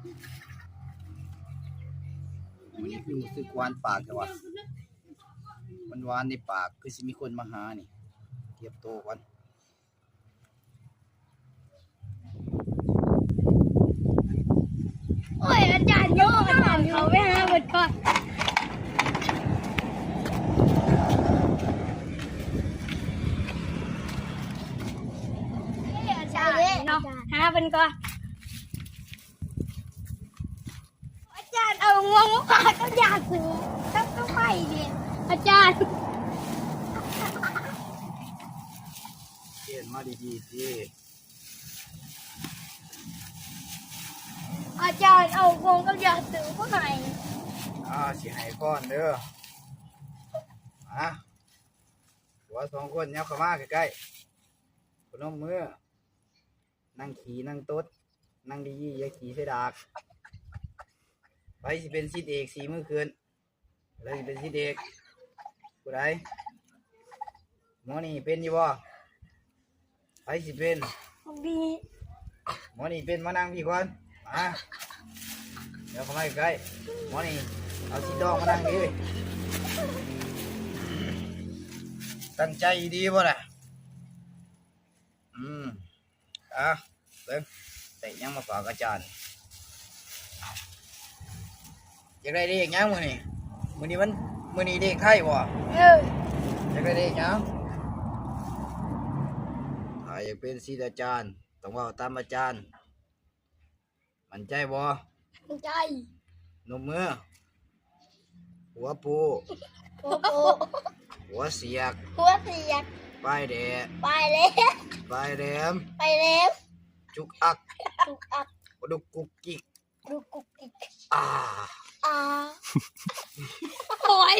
ມື້ນີ້ຄືຮູ້ສຶກຫວານປາກແທ້ວ່າ ມັນຫວານໃນປາກ ຄືຊິມີຄົນມາຫານີ້. ກຽມໂຕກ່ອນ. ໂອ້ຍ ອາຈານໂຍກ ອາຈານເຂົ້າໄປຫາເພິ່ນກ່ອນ. ເອີ ອາຈານເນາະ ຫາເພິ່ນກ່ອນ. ອາຈານເອົາງວງມາຝາກກັບຢາສູກັບ ກັບໄປເດ ອາຈານ. ເອີ້ນມາດີໆ ຕິ. ອາຈານເອົາງວງກັບຢາສູມາໃຫ້. ອາ ຊິໃຫ້ກ່ອນເດີ. ມາ ຜົວສອງຄົນ ຍັບເຂົ້າມາໃກ້ໆ ພະນົມມື. ນັ່ງຂີ້ນັ່ງຕົດ ນັ່ງດີໆ ຢ່າຂີ້ໃສ່ດາກ. ໃຜຊິເປັນສິດເອກ ຊີ້ມືຂຶ້ນ. ໃຜຊິເປັນສິດເອກ ຜູ້ໃດ? ໝໍນີ້ເປັນຢູ່ບໍ່? ໃຜຊິເປັນ? ໝໍນີ້ເປັນ ມານັ່ງພີ້ກ່ອນ. ມາ ດຽວເຂົ້າມາໃກ້ໆ. ໝໍນີ້ ເອົາສີດອງມານັ່ງພີ້. ຕັ້ງໃຈດີໆ ບໍ່ລະ? ອືມ ອ່ະ ເບິ່ງ ໄດ້ຫຍັງມາຝາກອາຈານ. ຢາກໄດ້ເລກຫຍັງມື້ນີ້? ມື້ນີ້ມັນ ມື້ນີ້ເລກໄທບໍ່? ເອີ ຢາກໄດ້ເລກຫຍັງ? ຖ້າຢາກເປັນສິດອາຈານ ຕ້ອງເວົ້າຕາມອາຈານ. ໝັ້ນໃຈບໍ່? ໝັ້ນໃຈ. ນົບມື. ຫົວປູ. ຫົວປູ. ຫົວສຽກ. ຫົວສຽກ. ປາຍແຫຼ. ປາຍແຫຼ. ປາຍແຫຼມ. ປາຍແຫຼມ. ຈຸກອັກ. ຈຸກອັກ. ດຸກກຸກກິກ. ດຸກກຸກກິກ. ອາ. ອາ. ໂອ້ຍ.